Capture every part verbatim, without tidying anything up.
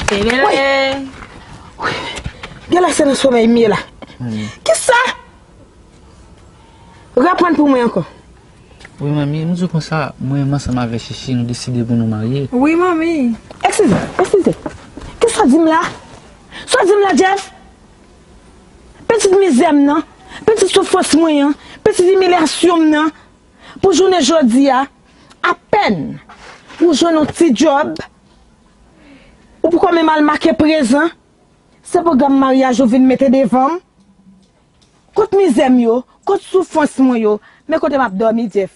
Woy! Woy! Gen la se nan somèy m ye la. Kisa? Reprann pou mwen ankò. Wi, manmi, m di w konsa, mwen menm ansanm avèk Chichi, nou deside pou nou marye. Wi, manmi. Eskize, eskize. Kisa w di m la? Sa w di m la, Jeff? Pitit mizè m nan, pitit soufrans mwen an, pitit imilyasyon m nan, pou jounen jodi a, apèn ou jwenn yon ti djòb, ou poko menm al make prezan, se pwogram maryaj ou vin mete devan m. Kot mizè m yo, kot soufrans mwen yo, men kote m ap dòmi, Jeff.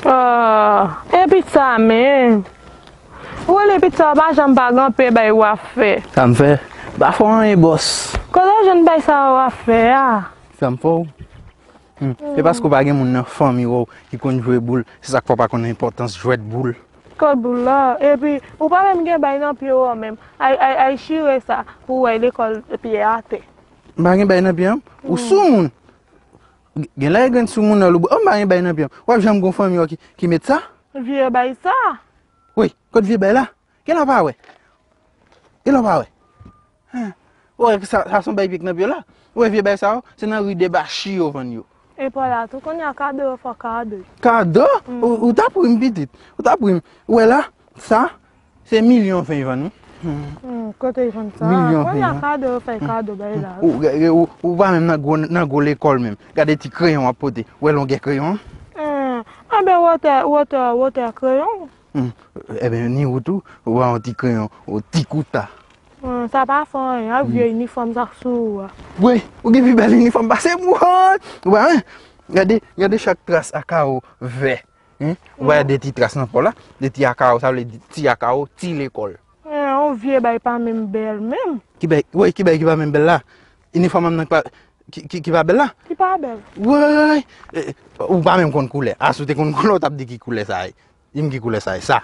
Ah, e pizza menm. Ou rele pizza, ou pa janm pa gen anpe bay w ap fè. Sa m fè? M pa fè anyen, bòs. Kote w jwenn bay sa w ap fè a? Sa m fè w? Hmm. Se paske w pa gen moun nan fanmi w ki konn jwe boul, se sa k fè w pa konn enpòtans jwèt boul. Kot boul la? Epi, ou pa menm gen bay nan pye w an menm. Ay, ay, ay chire sa pou w wè lekòl pye atè. M pa gen bay nan pye m? Ou soumoun? Gen lè gen soumoun nan lou. Oh, m pa gen bay nan pye m. W ap janm gon fanmi w ki, ki met sa? Vye bay sa. Wi, kot vye bay la? Gen lè w pa wè. Gen lè w pa wè. Hen. Ou wè sa, sa se yon bay pye k nan pye w la. Ou wè vye bay sa yo, se nan ri Debachi yo vann yo. E pa la tou, kounye a kado yo fè w kado. Kado? Ou, ou t ap ri m pitit. Ou t ap ri m. Ou wè la, sa, se milyon ven yo vann wi. Hmm, kote yo vann sa? Milyon ven yo vann. Kounye a kado yo fè kado bay la. Ou, ou, ou, ou pa menm nan gwo, nan gwo lekòl menm. Gade ti kreyon w ap pote. Ou wè longè kreyon an? Hmm, anben wotè, wotè, wotè kreyon. Hmm. Ebyen, ni ou tou, ou ba yon ti kreyon, yon ti kouta. Hmm, sa pa fè anyen, ak vye inifòm sa k sou ou a. Wi, ou gen pi bèl inifòm pase m, woy! Ou wè, hein? Gade, gade chak tras a kawo vè. Hein? Ou wè de ti tras nan po la, de ti a kawo, sa vle di ti a kawo, ti lekòl. Hein, yon vye bay pa menm bèl menm. Ki bay, wi, ki bay ki pa menm bèl la? Inifòm an nan ki pa, ki, ki, ki pa bèl la? Ki pa bèl. Woy! Eh, ou pa menm konn koulè. A si w te konn koulè, ou t ap di ki koulè sa ye. Di m ki koulè sa ye, sa.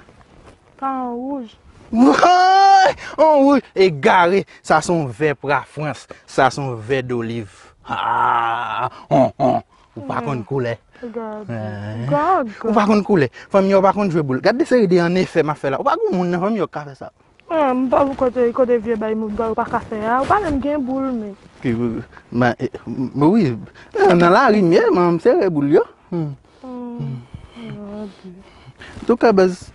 Sa an wouj. Woy! An wouj! Egare! Sa se yon vè pra Frans. Sa se yon vè doliv. Ah! Hon, hon! Ou pa konn koulè. Gad. Eh. Gad. Ou pa konn koulè. Fanmi an pa konn jwe boul. Gad de seri de annefè m ap fè la. Ou pa gon moun nan fanmi an k ka fè sa. Ah, m pa wè kote, kote vye bay moun ba yo pa ka fè a. Ou pa menm gen boul, men. Ki, ma, eh, m, wi, eh, nan lari m ye, man, m sere boul yo. Hmm. Hmm. Antouka, baz,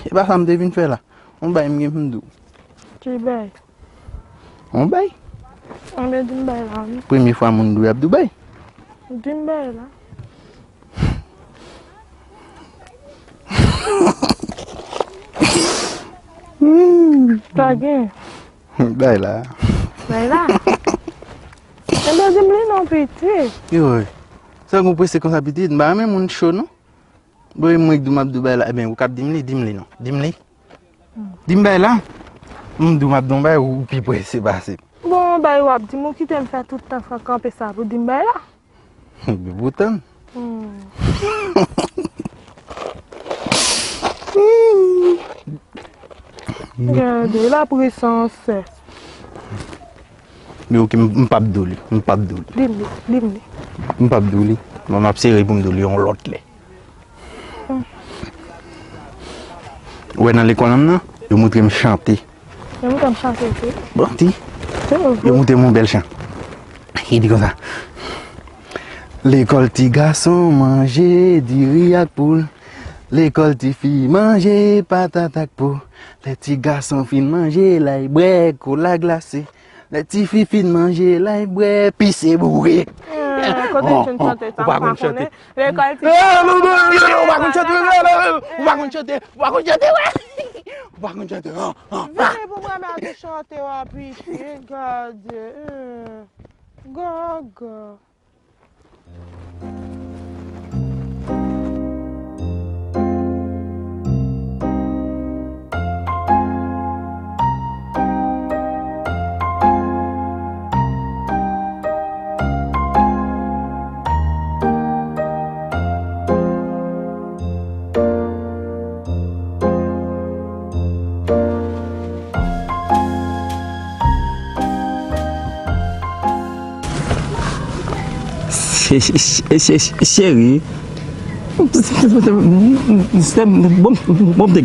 e pa sa m te vin fè la. Yon bay m gen pou m di w. Ki bay? Yon bay. Anben, di m bay la, wi. Premye fwa moun di w y ap di w bay. Di m bay la. Hmm. Pa gen. Bay la. Bay la. Enben, di m li non, pitit. Yo, sa gon prese konsa, pitit? M pa renmen moun cho, non. Bon, e mwen k di w m ap di w bay la. Enben, ou k ap di m li, di m li non. Di m li. Di m bay la. M di w m ap di w bay, ou pi prese pase m. Bon, bay w ap di m, ou kite m fè tout tan sa kanpe sa pou di m bay la. Epi poutan. Hmm. Gade, l ap ri san sè. Men oke, m, m p ap di w li, m p ap di w li. Di m li, di m li. M p ap di w li. Mwen, m ap sere pou m di w li yon lòt lè. Ou wè nan lekòl an m nan, yo montre m chante. Yo montre m chante tou. Bon, ti. Yo moute m yon bèl chan. Li di konsa. Lekòl ti gason manje diri ak poul. Lekòl ti fi manje patat ak po. Lè ti gason fin manje, l al bwè kola glase. Lè ti fi fin manje, l al bwè pise boure. Hmm, kote w jwenn chante sa? M pa konn chante. Lekòl ti... Ou pa konn chante, ou pa konn chante, ou pa konn chante, wè. Ou pa konn chante, an, an. Vini pou mwen mèt ou chante w a piti, gade. Gaga. Cheri, se bon, bon, te,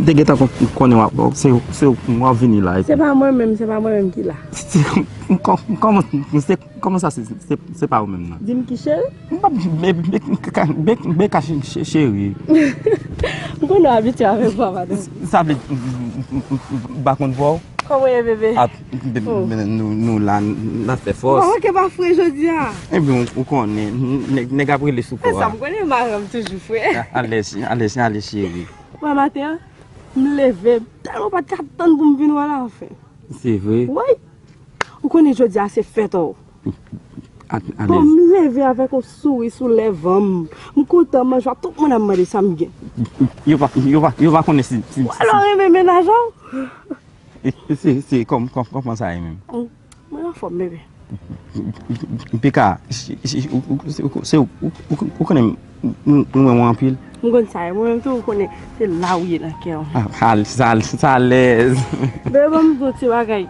te gentan konnen w ap, se, se w ap vini la. Se pa mwen menm, se pa mwen menm ki la. Kòman, se Kòman sa, se, se, se pa ou menm nan? Di m ki cheri? M pa, be, be, be, be, Beka che-, che-, cheri. M konnen w abitye avèk vwa madanm. Sa vle di, m pa konn vwa w? Kòman w ye, bebe? A, be, be, nou, nou la, n ap fè fòs. Ou pa manke pa fre jodi a. Ebyen, ou, ou konnen, nèg, nèg ap rele sou kò a. E sa, m konnen madanm toujou fre. A, alèz, alèz, alèz, cheri. Wè, maten an, m leve, m tèlman pa t ka tann pou m vin wè la, anfen. Se vre? Wi. Ou konnen jodi a se fèt ou. A, alèz. Bon, m leve avèk yon souri sou lèv an m. M kontan, m an jwa, tout moun ap mande sa m gen. Yo pa, yo pa, yo pa konnen si, si, si. Ou alò renmen mennaj ou? E, se, se, kòm, kòm, kòman sa ye menm? Mwen anfòm, bebe. Beka, se, se, ou, ou, se, ou, se, ou, ou, ou konnen m, m, m renmen w anpil. M konn sa ye, mwen menm tou, ou konnen, se la ou ye nan kè m. A, sa, sa, sa alèz. Bebe, ban m di w ti bagay.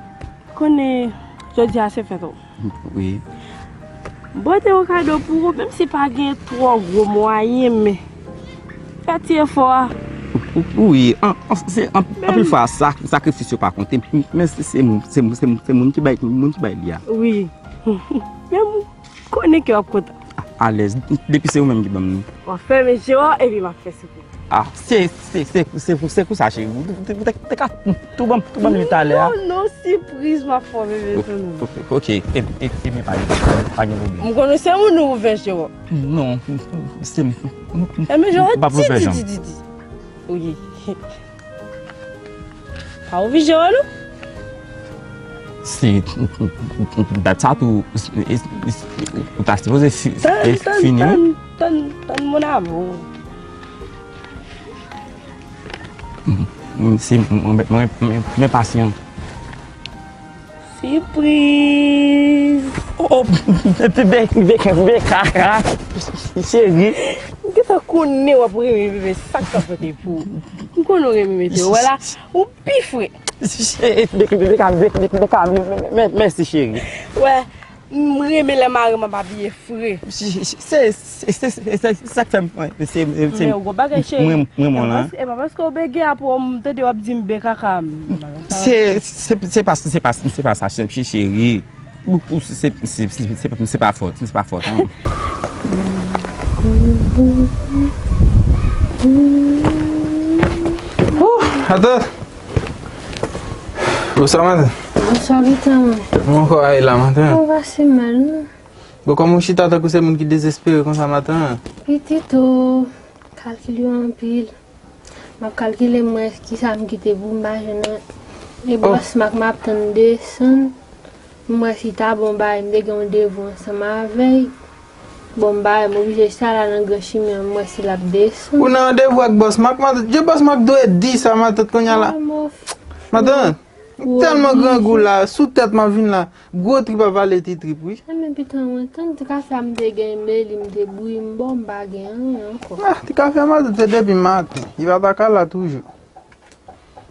Konnen jodi a se fèt ou. Wi. M pote yon kado pou ou, menm si pa gen twò gwo mwayen, men fè ti efò a. Wi, an, an, se, an, anpil fwa, sa, sakrifis yo pa konte, men se, se moun, se, se, se moun ki bay, moun ki bay li a. Wi. Men m konnen ke w ap kontan. Alèz, depi se ou menm ki ban m li. W ap fèmen je w epi m ap fè sipriz. A, se, se, se, se, se pou sa, cheri. Ou te, ou te, te ka tou ban m, tou ban m li talè a. Non, non, sipriz m ap fè w, bebe, tou non. Ok, e, e, e, men pa gen, pa gen pwoblèm. M konnen se moun ou ouvè je w. Non, se, m, m, m, m pa pou ouvè je m. Wi. Pa ouvè je w, non? Se, dat sa tou, ou ta sipoze fi-, fini, wi. Tann, tann, tann, mon amour. Mm, mm, si, mwen, mwen, mwen, mwen pasyan. Sipriz. Oh, oh, be, be, be, be, Beka, cheri. M gentan konnen w ap renmen bebe, sa k ap pote pou ou. M konnen w renmen mete w la, ou pi fre. Beka, Beka, Beka, Beka, mèsi, cheri. Wè, m renmen lè mari m ap abiye fre. Se, se, se, se, se, se sa k fè m, se, se, se, men yon gwo bagay, cheri. Mwen, mwen, mwen la. E pa paske, e pa paske w bege a pou m tande w ap di m be kaka. Se, se, se pa, se pa, se pa sa, cheri. Ou, ou, se, se, se, se, se pa fòt, se pa fòt, an. Ouh, atann. Bonswa, madanm. Bonswa, pitit mwen. Kòman kò a ye la, madanm? Kò a pa si mal, non. Bon, kòman w chita tankou se moun ki dezespere konsa, madanm? Pitit, o, kalkil yo anpil. M ap kalkile, m wè kisa m kite pou m pa jwenn anyen. E bòs Mak m ap tann desann. M wè si ta bon bagay, m te gen yon devwa ansanm avè l. Bon bagay, m oblije sa la nan gran chimen an, m wè si l ap desann. Ou nan randevou ak bòs Mak, matant? Je bòs Mak dwe di sa, matant, kounye a la. Matant, m tèlman grangou la, sou tèt m ap vin la. Gwo trip ap vale ti trip, wi. Enben, pitit mwen, tann ti kafe a m te gen, men li m te bouyi, m bon, m pa gen anyen ankò. Ah, ti kafe a matant, se depi maten. Li pa ta ka la toujou.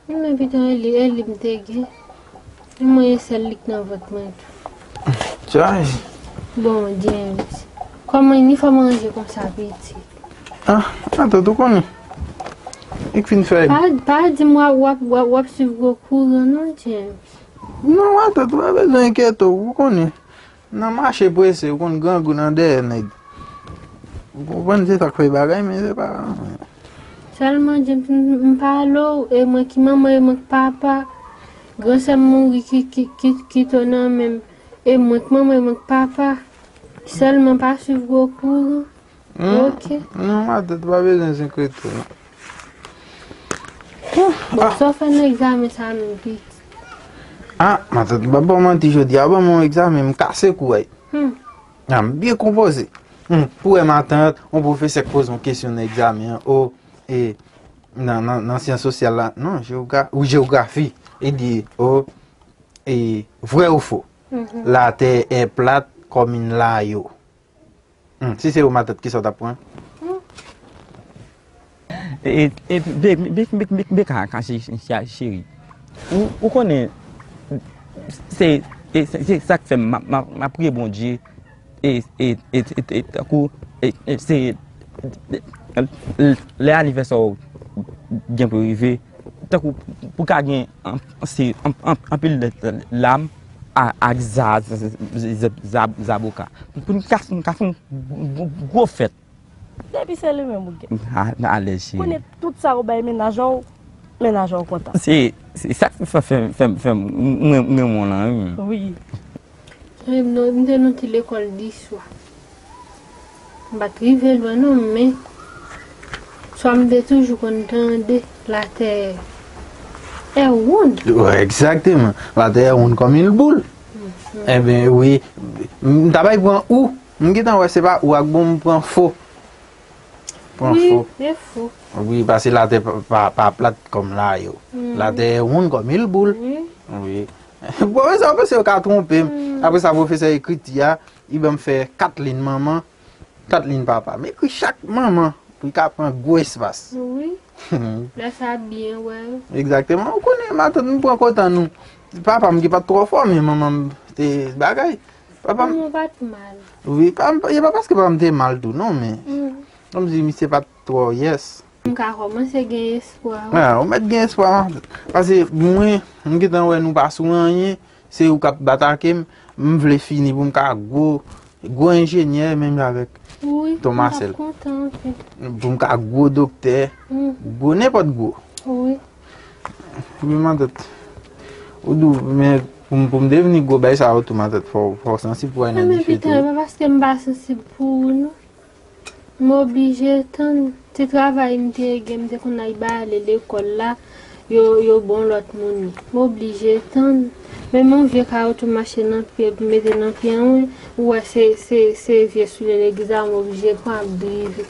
Mwen menm pitit mwen, e li, e li m te gen. E mwen, e sèl li k nan vant mwen tou. Tjay. Bon, James. Kòman, ni fò manje konsa, pitit? Ah, atann, ou konnen. Li k fin fè. Pa, pa di m w ap, w ap, w ap, w ap swiv gwo kouran non, James. Non, matant, ou pa bezwen enkyete w, ou konnen. Nan mache prese, ou konn grangou nan dèyè nèg. Ou konprann, se sa k fè bagay, men se pa. Sèlman, James, m, m pale w, e mwen ki manman, e mwen ki papa. Gran sè m mouri, ki, ki, ki, kite w nan men m. E mwen k manman, e mwen k papa. Sèlman pa swiv gwo kouran. Hmm? Ok. Non, matant, pa bezwen se kretyen, non. Bon, sa w fè nan egzamen sa menm, piti? Ah, matant, m pa ba w manti, jodi a, ban m yon egzamen, m kase kou, wi. Hmm. Ah, m byen konpoze. Hmm, pou wè matant, yon pwofesè k poze yon kesyon nan egzamen an, o, e, nan, nan, nan syans sosyal la, non, jewogra-, ou jewografi, e di, o, e, vrè ou fo? Mhm. Latè è plat kòm in layo. Hmm, si se ou, matant, kisa w t ap pran? Hmm. E, e, be, be, be, be, be ka, ka, che-, che-, cheri. Ou, ou konnen, se, e, se, se sa k fè m, m, m, m ap priye Bondye, e, e, e, e, e, tankou, e, e, se, e, lè anivèsè w gen pou rive, tankou pou ka gen an-, se an-, an-, anpil lam a-, ak za-, za-, za-, za-, zaboka. Pou n ka, n ka fè yon gwo, gwo, gwo fèt. Depi se li menm ou gen. A, alèz, cheri. Konnen tout sa ou bay mennaj ou, mennaj ou kontan. Se, se sa k fè, fè, fè, fè m, m, m, m renmen w lan, wi. Wi. Sonje m, m te nan ti lekòl di swa. M pa t rive lwen non, men swa m te toujou konn tande latè è wonn. Wi, egzakteman. Latè è wonn kòm il boule. Mhm. Enben, wi. M ta bay pran ou. M gentan wè se pa ou ak bon, m pran fo. Pran fo. Wi, se fo. Wi, paske latè pa, pa, pa plat kòm layo. Mhm. Latè è wonn kòm il boule. Wi. Wi. Pwofesè, ou panse yo ka twonpe m? Hmm. Apre sa, pwofesè ekriti a, li ban m fè kat liy manman, kat liy papa. M ekri chak manman pou li ka pran gwo espas. Wi. Lè sa byen, wè. Egzakteman. Ou konnen, matant, m pran kontan nou. Papa m ki pa t twò fò, men manman m te bagay. Papa m. Manman w pa t mal. Wi, pa, e pa paske papa m te mal tou, non, men. Hmm. Kòmsi misye pa t twò, yes. M ka kòmanse gen espwa, wi. Ah, ou mèt gen espwa, matant. Paske mwen, m gentan wè nou pa sou anyen, se ou k ap atake m, m vle fini pou m ka gwo, gwo enjenyè, menm jan avèk Ton Masèl. Wi, m t ap kontan anpil. Pou m ka gwo doktè, hmm, gwo nenpòt gwo. Wi. Wi, matant. Ou di w, men pou m, pou m devni gwo bay sa yo tou, matant, fò, fò w sansib pou w al nan dife tou. Men pita, e pa paske m pa sansib pou ou, non. M oblije tann. Ti travay m te gen, m te konn al bale lekòl la, yo, yo ba yon lòt moun li. M oblije tann. Menm yon vye kawotchou m achte nan pye, pou m mete nan pye mwen, ou wè se, se, se vye soulye legliz la, m oblije pran ap drive.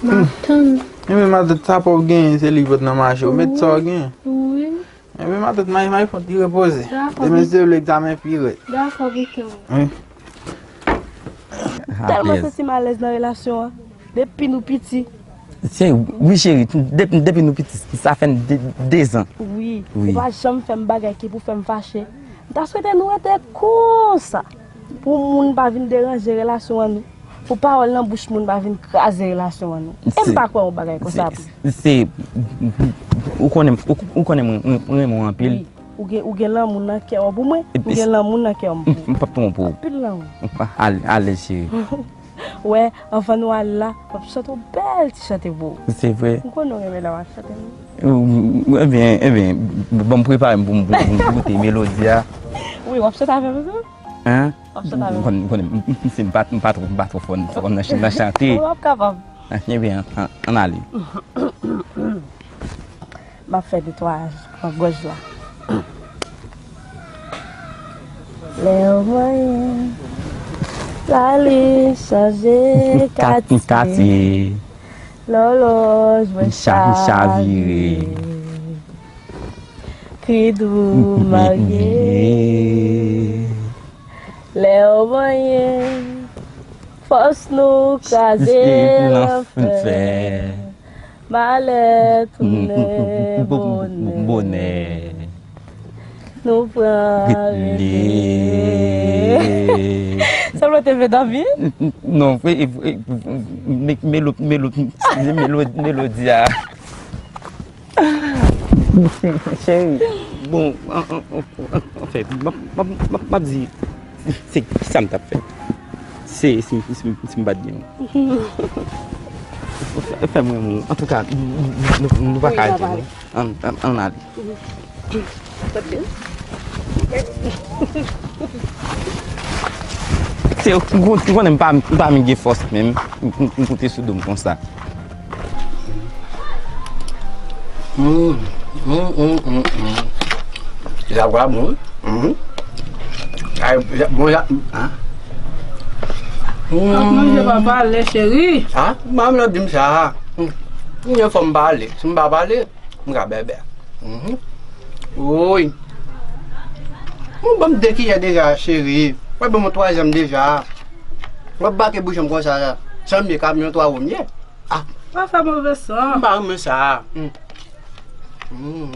M ap tann. Ebyen, matant, sa pa w genyen, se li ki pot nan mache, ou met sa w genyen. Wi. Ebyen, matant, may, may fon ti repoze. Dakò, demen, si Dye vle, egzamen pi rèd. Dakò, pitit mwen. Wi. Tèlman santi m alèz nan relasyon an. Depi nou piti. Se, wi, cheri, depi, depi nou piti, sa fè n de, de zan. Wi. Wi. Ou pa janm fè m bagay ki pou fè m fache. M ta swete nou rete konsa. Pou moun pa vin deranje relasyon an nou. Pou pawòl nan bouch moun pa vin kraze relasyon an nou. E m pa kwè yon bagay konsa pou. Se, se, ou konnen, ou, ou konnen mwen, mwen, mwen renmen w anpil. Wi. Ou gen, ou gen lanmou nan kè w pou mwen. Ou gen lanmou nan kè w pou mwen. M p ap twonpe w. Anpil lanmou. Alèz, cheri. Wè, anvan nou ale la, m ap chante yon bèl ti chante pou ou. Se vre. M konnen w renmen lè w ap chante, non. Ebyen, ebyen, bon, m prepare m pou m, pou m, pou m goute melodi a. Wi, w ap chante avè m tou? Hein? W ap chante avè m? M konnen, m konnen, m, m, m, m pa, m pa twò, m pa twò fò nan, nan, nan chante. Wi, w ap kapab. Ebyen, ann, ann ale. M ap fè netwayaj nan gòj la. Lè w manyen, lalin chanje katye. Lòlòj mwen chavire. Kri dou marye. Lè w manyen, fòs nou kraze nan fè. Malè tounen bonè. Nou pran rele. Sanble w te vle dòmi? Non, e, e, e, me, melo, melo, melo, melodi a. Cheri. Bon, an, an, an, an, anfen, m ap, m ap, m ap, m ap di, se ki sa m t ap fè? Se, si, si, si m pa t gen yon. Fè, fè mwen renmen w. Antouka, nou, nou, nou, nou pa ka ret non. Ann, ann, ann ale. Se, ou, ou konnen m pa, m pa menm gen fòs menm, m, m, m koute sou do m konsa. Mm, mm, mm, mm, mm. Sa va bon, wi. Mhm. Ay, bon, sa, ah. Ap manje, papa, lè cheri. Ah, manman nan di m sa. Hmm. Konbyen fwa m pale? Si m pa pale, m ka bèbè. Mhm. Woy. Ou ban m de kiyè deja, cheri. Ou ban m yon twazyèm deja. W ap bake bouch m konsa la. San m ye, kamyon twa wo m ye. Ah. Pa fè move san. M pa renmen sa. Hmm. Hmm.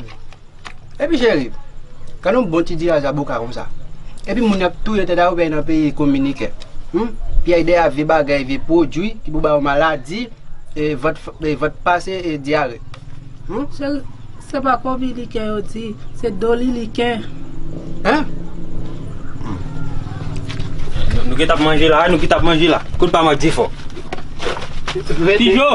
Epi cheri, gade yon bon ti dirijan zaboka konsa. Epi moun y ap touye tèt a yo bay nan peyi Kominiken. Hmm? Pyèy dèyè vye bagay, vye pwodui ki pou ba yo maladi, e, vant, e, vant pase, e, dyare. Hmm? Cheri, se pa Kominiken yo di, se Doliliken. Hein? Nou, nou gentan ap manje la, nou gentan ap manje la. Kout pa manje fò. Rete. Ti Jo,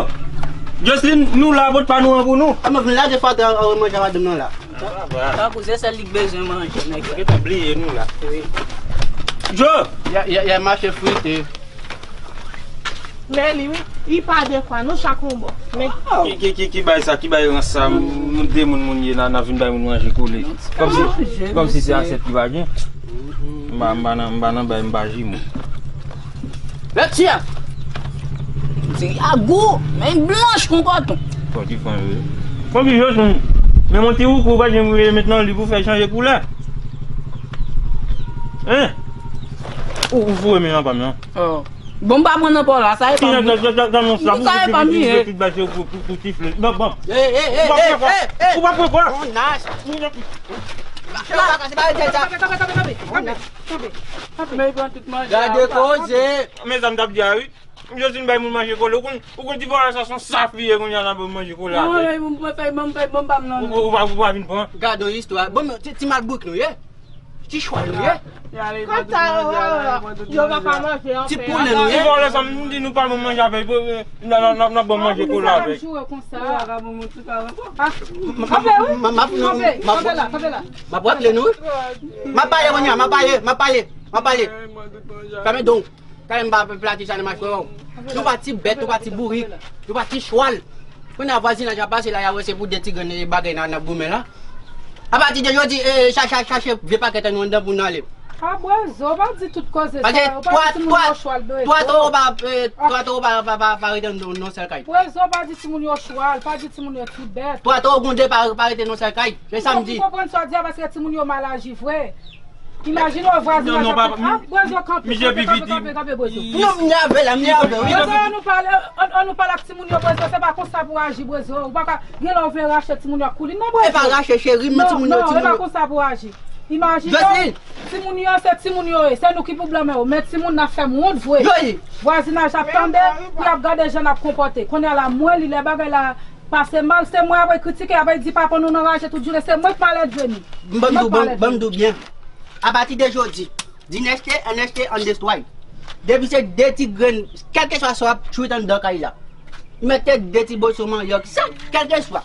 Jocelyn, nou la, pot pa nou an pou nou. A, mwen vin lage fatra an manje a madanm nan la. Tankou se sèl li k bezwen manje, nèg la. Gentan bliye nou la. Wi. Jo! Y a, y a, y a mache frite. Men li, wi. Li pa de fwa, nou chak yon bò. Men ki, ki, ki, ki bay sa, ki bay rans sa, m, m, de moun moun ye, n a, n a vin bay moun manje kole. Kòmsi, kòmsi se asyèt ki pa gen. M pa, m pa nan, m pa nan bay, m pa jimo. Lèt ti a! Ti a gou, men blanch kon kòton. Fò ki fon yo. Fò ki yo sou. Men mon ti woukou pa janm rive met nan li pou fè chanje koulè. Hein? Ou, ou foure men nan pa m nan. Oh. Bon, m pa pran nan pa w la, sa e pa m. Sa e pa m, ye. Tout bagay pou, pou, pou tifle. Bon, bon. Ou pa pran kwa? Ou pa pran kwa? Kanpe, kanpe, kanpe, kanpe. Men pran tout manje a. Gade koze. Men sa m t ap di a, wi. M jis vin bay moun manje kole. Ou konn, ou konn ti vòlè sa se yon saf li ye kounye a nan manje kole a. Non, non, mwen pa, mwen pa, mwen pa, mwen pa, non. Ou, ou pa, ou pa vin pran. Gade yon istwa. Bon, ti, ti malbouk nou ye. Ti chwal nou ye. Kanta yo, yo pa ka manje anfen. Ti poulè nou ye. Ti vòlè sa m di nou pa ban manje avè l. N a, n a, n a, n a ban manje kole avè l. Kanpe, wi. Kanpe, kanpe la, kanpe la. M ap raple nou. M ap pale kounye a, m ap pale, m ap pale, m ap pale. Fèmen don w. Kale m pa plati sa nan machwè w. Nou pa ti bèt, nou pa ti bourik, nou pa ti chwal. Kounye a vwazinaj ap pase la, y a wè se pou de ti grenn bagay n a, n ap goumen la. Apati de jodi, e, cha-, cha-, chache vye pakèt an nou anndan pou n ale. A, Bwezo, pa di tout koze sa yo, pa di timoun yo chwal, Bwezo. Twa towo pa, e, twa towo pa, pa, pa, pa rete nan, nan sèl kay. Bwezo, pa di timoun yo chwal, pa di timoun yo ti bèt. Twa towo gwonde pa, pa rete nan sèl kay. Se sa m di. Ou konprann sa w di a, paske timoun yo mal aji vre. Imajine w vwazinaj ap fè, a, Bwezo, kanpe, kanpe, kanpe, kanpe, Bwezo. Non, m nève la, m nève, wi. Bwezo, an nou pale, an, an nou pale ak timoun yo, Bwezo, se pa konsa pou aji, Bwezo. Ou pa ka, gen lè w vle rache timoun yo ak koulin, non, Bwezo. E pa rache, cheri, men timoun yo, non, non, e pa konsa pou aji. Imajine w, timoun yo, se timoun yo ye, se nou ki pou blanmen yo, men timoun n ap fè m wont vre. Vwazinaj ap tande, pou y ap gade jan n ap konpòte. Kounye a la, mwen li lè bagay la pase mal, se mwen apre kritike, apre di papa nou nan raje tout jounen, se mwen k malèd vini. M ban m di w, ban m di w byen. Apati de jodi, di nèste, an nèste, an destway. Depi se de ti grenn, kèlkeswa sa w ap chwit anndan kay la. Mete de ti boso manyòk, sa, kèlkeswa.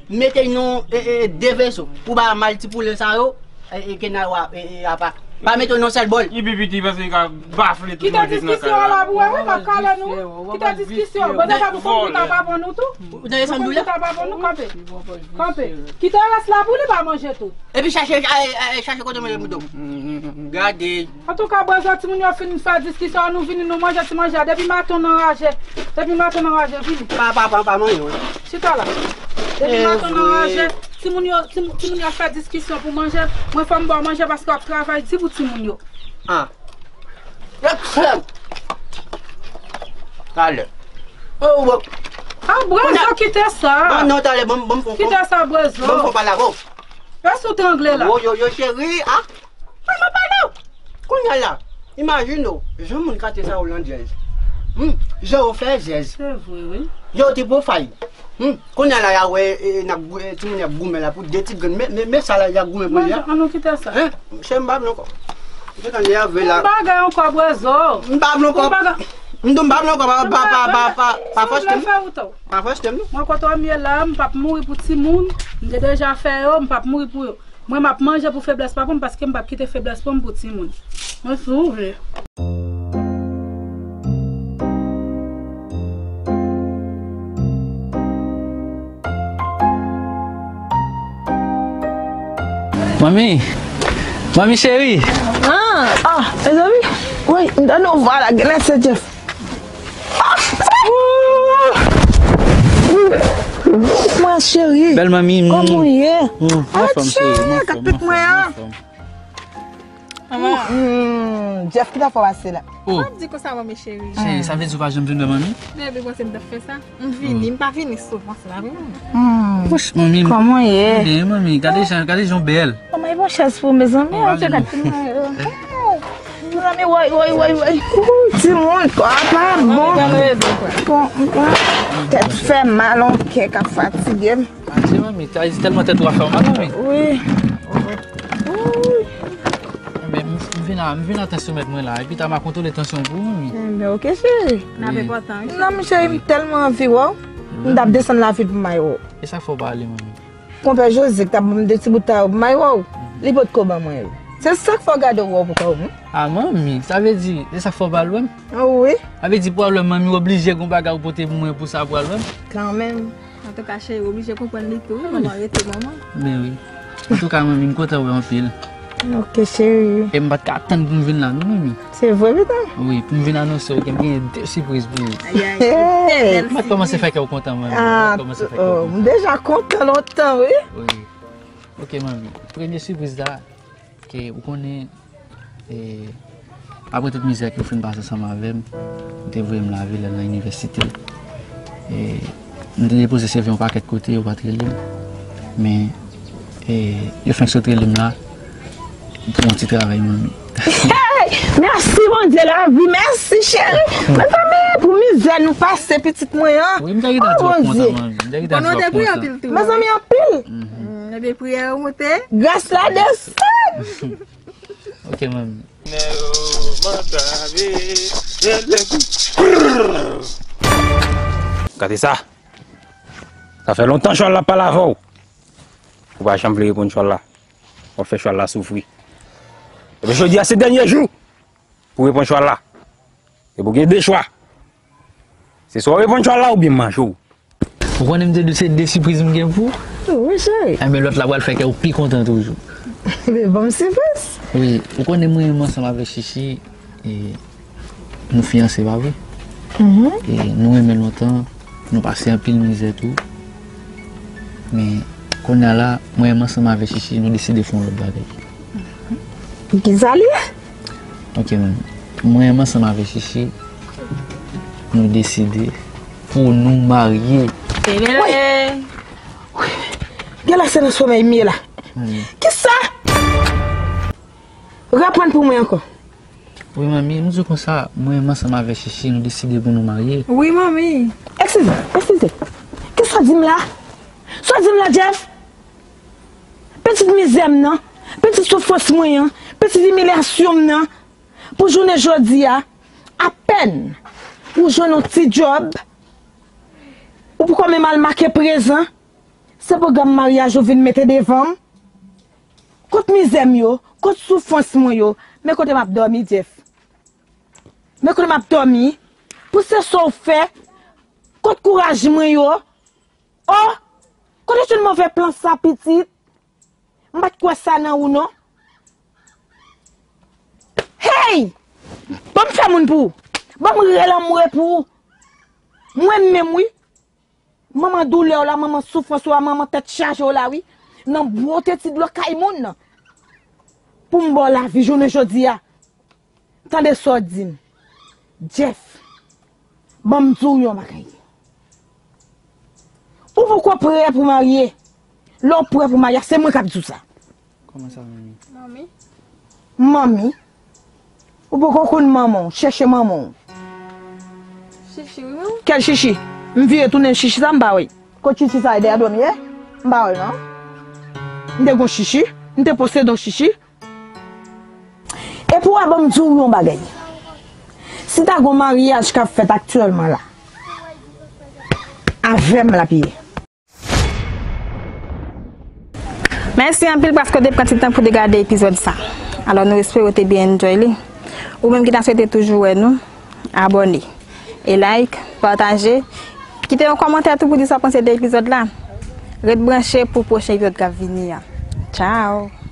Mete yon, e, e, de veso pou ba mal ti poulè sa yo. E, e, kenarwa, e, e, apa. Pa mete w nan sèl bòl. Li pi piti paske li ka bafle tout manje nan kay la. Kite diskisyon an la pou wè, wi, m ap kale nou. Kite diskisyon. Bon, deja nou konn kouta papa nou tou. Ou tande sa m di w la? Kouta papa nou, kanpe. Kanpe. Kite rès la pou li pa manje tou. Epi chache, ay, ay, chache kote manje mouton. Gade. Antouka, Bwezo, timoun yo fin fè diskisyon, nou vini, nou manje ti manje a. Depi maten w anraje. Depi maten w anraje, vini. Pa, pa, pa, pa manje, wi. Chita la. Depi maten w anraje. Timoun yo, timoun, timoun yo ap fè diskisyon pou manje. Mwen fò m ba w manje paske w ap travay di pou timoun yo. Ah. Talè. Oh, bon. Ah, Bwezo, kite sa. Ah, non, talè, bon, bon, bon. Kite sa, Bwezo. Bon, fò pale avè w. Yo sou trangle la. Yo, yo, yo, cheri, ah. Mwen, mwen pale w. Kounye a la, imajine w, jan moun katye sa yo landjèz. Hmm, Jero fè zèz. Se vre, wi. Jero te pwofay. Hmm, kounye a la, y a wè, e, n ap gou-, e, timoun y ap goumen la pou de ti grenn. Men, men, men sa la, y ap goumen pou li a. An nou kite sa. Hein? Chè, m pa vle ankò. M te tande y ap vle la. Yon bagay ankò, Bwèzo. M pa vle ankò. M di w m pa vle ankò, pa, pa, pa, pa, pa, pa fòs tèm. Pa fòs tèm, non. Mwen kontan m ye la, m p ap mouri pou timoun. M te deja fè yo, m p ap mouri pou yo. Mwen, m ap manje pou feblès papa m, paske m p ap kite feblès pran m pou timoun. Mwen sou vle. Manmi, manmi cheri. Ah, ah, mezanmi. Woy, m tande yon vwa la, genlè se Jeff. Mwen cheri. Bèl manmi. Kòman w ye? Mwen fòm cheri, mwen fòm, mwen fòm, mwen fòm. Manman. Hmm, Jeff, ki ta fè w pase la? Oh. Sa w ap di konsa, manmi cheri? Cheri, sa vle di w pa janm vin wè manmi? Baby, mwen se m t ap fè sa. M vini, m pa vini souvan, se pa vre. Hmm. Poch, manmi. Kòman w ye? Byen, manmi, gade jan, gade jan w bèl. Manman, e bon chèz pou mezanmi, an, se gade mwen. Mezanmi, woy, woy, woy, woy. Ouh, timoun, kò a pa bon. Bon, bon. Tèt fè mal, on kè k ap fatige m. Adye, manmi, tèlman tèt ou ap fè w mal, manmi. Wi. Wi. Men m, m vin a, m vin a tan soumèt mwen la, epi ta m a kontwole tansyon pou ou, manmi. Enben, oke, cheri. N ap enpòtan, wi, cheri. Non, men cheri, m tèlman anvi wè w. M t ap desann lavil pou m al wè w. E sa k fè w pa ale, manmi? Konpè Jose ki t ap ban m de ti bout ta yo pou m al wè w, li potko ban mwen yo. Se sa k fè w gade w wè w poko wè m. A, manmi, sa vle di, se sa k fè w pa al wè m? Wi. Sa vle di pou w al wè m, manmi, w oblije gon bagay ou pote pou mwen pou sa pou w al wè m? Kanmenm. Antouka, cheri, w oblije konprann li tou, wi, manman rete manman. Ben wi. Antouka, manmi, m kontan wè w anpil. Ok, cheri. E m pa t ka tann pou m vin la, non, manmi. Se vre, pitit? Wi, pou m vin anonse w ke m genyen de sipriz pou ou. Ay, ay, de bèl sipriz. M ap kòmanse fè kè w kontan, manmi. M ap kòmanse fè kè w kontan. M deja kontan lontan, wi. Wi. Ok, manmi. Premye sipriz la, ke ou konnen, e, apre tout mizè ke ou fin pase ansanm avè m, ou te voye m lavil al nan inivèsite. E, m te depoze C V yon pakèt kote, yo pa t rele m. Men, e, yo fenk sot rele m la pou yon ti travay, manmi. Hey! Mèsi, Bondye, lavi, mèsi, cheri. Mezanmi, pou mizè nou pase, pitit mwen an. Wi, m te gentan di w kontan, manmi. M te gentan di w kontan. Mezanmi, anpil. Ebyen, priyè yo monte. Gras la desann. Ok, manmi. Gade sa. Sa fè lontan chwal la ap pale avè w. Ou pa janm vle reponn chwal la. W ap fè chwal la soufri. Epi jodi a se dènye jou pou reponn chwal la. Epi w gen de chwa. Se swa w reponn chwal la oubyen m manje w. Ou konnen m te di w se de sipriz m gen pou ou? Wi, cheri. Enben, lòt la pral fè kè w pi kontan toujou. Men ban m sipriz. Wi, ou konnen mwen menm ansanm avèk Chichi, e, nou fiyanse, pa vre? Mhm. E nou renmen lontan, nou pase anpil mizè tou. Men, kounye a la, mwen menm ansanm avèk Chichi, nou deside fè yon lòt bagay. Kisa li ye? Ok, men, mwen menm ansanm avèk Chichi, nou deside pou nou marye. Woy! Woy! Gen la se nan somèy m ye la. Hmm. Kisa? Reprann pou mwen ankò. Wi, manmi, nou di konsa, mwen menm ansanm avèk Chichi, nou deside pou nou marye. Wi, manmi. Eskize, eskize. Kisa w di m la? Sa w di m la, Jeff? Pitit mizè m nan, pitit soufrans mwen an, pitit imilyasyon m nan, pou jounen jodi a, apèn ou jwenn yon ti djòb, ou poko menm al make prezan, se pwogram maryaj ou vin mete devan m. Kot mizè m yo, kot soufrans mwen yo, men kote m ap dòmi, Jeff. Men kote m ap dòmi, pou se sa w fè, kot kouraj mwen yo, oh, kote w jwenn move plan sa, pitit? M pa t kwè sa nan ou, non. Hey! Ban m fè moun pou ou. Ban m rele anmwe pou ou. Mwen menm, wi. Manman doulè w la, manman soufrans w la, manman tèt chaje w la, wi. Nan bwote ti dlo kay moun nan. Pou m ba w lavi jounen jodi a. Tande sa w di m. Jeff, ban m di w yon bagay. Ou poko prè pou marye. Lè w prè pou marye, se mwen k ap di w sa. Kòman sa, manmi? Manmi? Manmi? Ou poko konn manman w, chèche manman w. Chichi, wi, wi. Kèl chichi? M vire tounen chichi sa, m pa wè. Kot chichi sa e dèyè do m ye? M pa wè l non. M te gon chichi, m te posede yon chichi. Epi w a ban m di w yon bagay. Si ta gon maryaj k ap fèt aktyèlman la, avè m l ap ye. Mèsi anpil paske w te pran ti tan pou te gade epizòd sa. Alò, nou espere w te byen enjoy li. Ou menm ki ta swete toujou wè nou, abòne. E like, pataje. Kite yon kòmantè tou pou di sa w panse de epizòd la. Ret branche pou pwochen epizòd k ap vini an. Tchao!